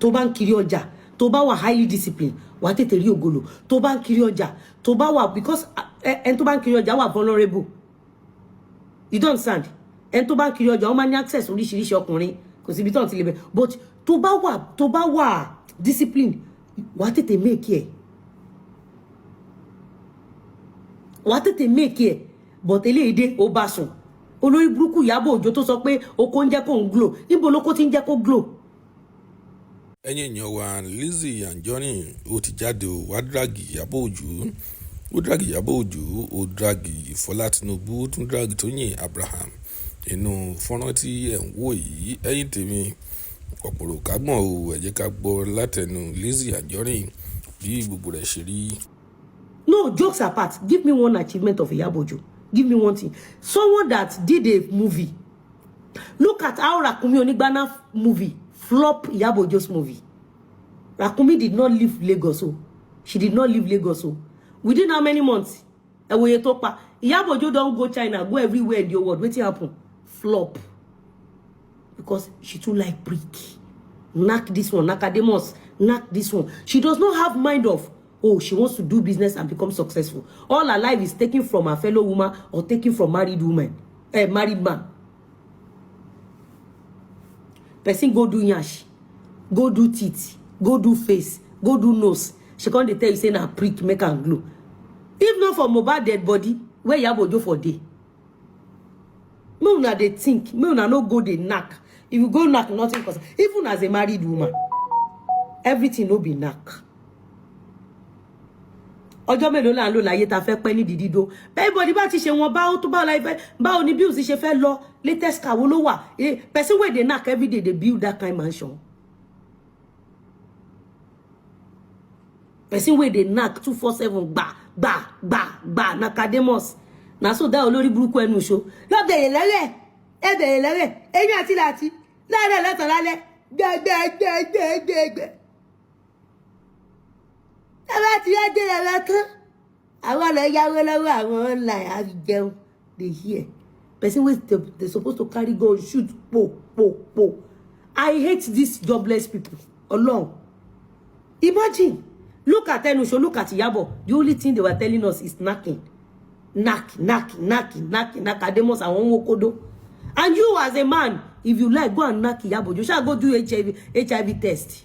Tó bá ń kiri ọjà, tó bá wà highly disciplined, wàá tètè rí ògolo. Tó bá ń kiri ọjà, tó bá wà, because ẹni tó bá ń kiri ọjà wà vulnerable. You don't understand? Ẹni tó bá ń kiri ọjà, wọ́n máa ní access oríṣiríṣi ọkùnrin, kò síbi tó ń ti lè bẹ̀. But tó bá wà disciplined, wàá tètè make ẹ̀, wàá tètè make ẹ̀. But eléyìí dé, ó bá sùn. Olórí burúkú Ìyábọ̀ Òjó tó sọ pé oko ń jẹ́ kó ń glow, níbo lóko ti ń jẹ́ kó glow? Ẹ̀yin èèyàn wa, Lizzy Anjorin ó ti jáde, ó wá drag Ìyábọ̀ Òjó, ó drag Ìyábọ̀ Òjó, ó drag Fọlá Tinubu, ó tún drag Tóyìn Abraham inú fọ́nrán tí ẹ̀ ń wò yìí. Ẹ̀yin tèmi, ọ̀pọ̀rọ̀ kágbọ̀n o. Ẹ jẹ́ ká gbọ́ látẹnu Lizzy Anjorin bí gbogbo rẹ̀ ṣe rí. No, jokes apart, give me one achievement of Iyabo Ojo. Give me one thing. Someone that did a movie. Look at how Rakumi Onigbana movie flop Iyabo Ojo's movie. Rakumi did not leave Lagos, oh. She did not leave Lagos, oh. Within how many months? Ẹ wo iye tó pa. Iyabo Ojo don go China, go everywhere in the world. Wetin happen? Flop. Because she too like prick. Knack this one, Nakademus, knack this one. She does not have mind of, oh, she wants to do business and become successful. All her life is taken from her fellow woman or taken from married woman, married man. Person go do nyash, go do teeth, go do face, go do nose. She come dey tell you say na prick make am glow. If not for Mohbad dead body, where Iyabo Ojo for dey? Make una dey think, make una no go dey knack. If you go knack, nothing concern. Even as a married woman, everything no be knack. Ọjọ́ mélòó là ń lò láyé ta fẹ́ pẹ́ nídìí dídó? Everybody bá ti ṣe wọn báwo tó báwo láyé fẹ́, báwo ni bills ṣe fẹ́ lọ, latest car wo ló wà? Person wey dey knack every day dey build that kind mansion? Person wey dey knack 247, gbà gbà gbà gbà, Nakademus na so dá olórí burúkú ẹnu ṣo lọ bẹ̀rẹ̀ lọ́rẹ̀ ẹ, bẹ̀rẹ̀ lọ́rẹ̀ èmi àti làtí láàárọ̀, lọ́sàn, lálẹ́, gbẹgbẹgbẹgbẹgbẹ. Tábà tí wọ́n dé lọ́wọ́ tán, àwọn lọ yáwó lọ́wọ́ àwọn online àfi jẹun. Dey hear person wey dey suppose to carry gun shoot po po po. I hate these jobless people. Ọlọ́run, imagine, look at Enusho, look at Iyabo. The only thing they were telling us is knacking, knack, knack, knack, knack, Nakademus, àwọn wokodo. And you as a man, if you like, go and knack Iyabo. You shall go do HIV test.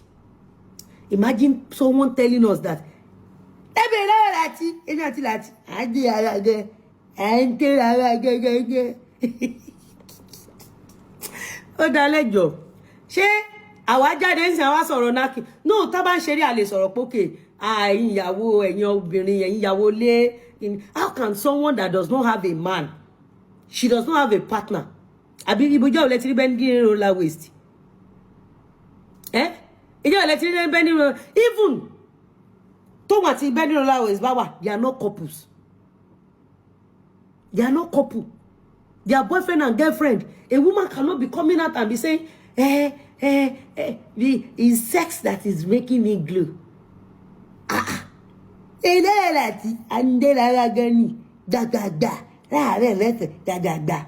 Imagine someone telling us that ẹbí lọ́wọ́ láti èmi àti láti à ń dé ara gẹ, à ń dé ara gẹgẹgẹ. Ó dá lẹ́jọ́. Ṣé àwa jáde ń sìn, àwa sọ̀rọ̀ náà? No, tá bá ń ṣeré, a lè sọ̀rọ̀ pókè ẹ̀yin ìyàwó, ẹ̀yin obìnrin, ẹ̀yin ìyàwó lé. How can someone that does not have a man, she does not have a partner, àbí ibùjọ́ ò lẹ ti rí bending roller waist ẹ́? Ìjọ́ ò lẹ ti rí bending roller? Even tóun àti bending roller waist bá wà, they are not couples. They are not couple. They are boyfriend and girlfriend. A woman cannot be coming out and be saying, eh, the is sex that is making me glow. Ah ah, eléyìí láti àǹdẹ̀lára gan ni gbàgbàgbà láàárẹ̀ lẹ́sẹ̀ gbàgbàgbà.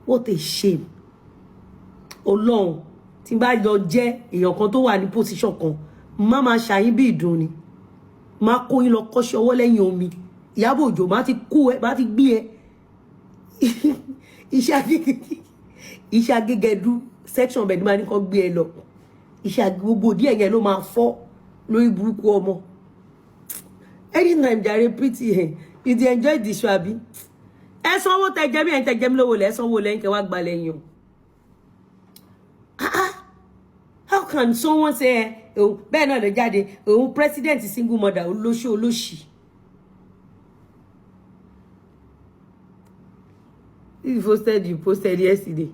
What a shame. Ọlọ́run, tí n bá lọ jẹ́ èèyàn kan tó wà ní position kan, má máa ṣàyín bí ìdun ni, má kó yín lọ kọ́ṣẹ́ ọwọ́ lẹ́yìn omi. Ìyábọ̀ Òjó, má ti kú ẹ, má ti gbé ẹ iṣẹ́ agégẹdú section bẹ́ẹ̀ ni máa ní kó gbé ẹ lọ. Iṣẹ́ gbogbo díẹ̀ yẹn ló máa fọ́ lórí burúkú ọmọ. Anytime jàre. Pretty ẹ, you dey enjoy the show, abi? Ẹ sanwó tẹ jẹ mí, ẹ tẹ jẹ mí lówó lẹ, ẹ sanwó lẹ́yìn kẹ wá gba lẹ́yìn o. Ah ah, how can someone say ẹ òun bẹ́ẹ̀ náà lè jáde, òun president single mother, olóṣì, olóṣì? You posted yesterday.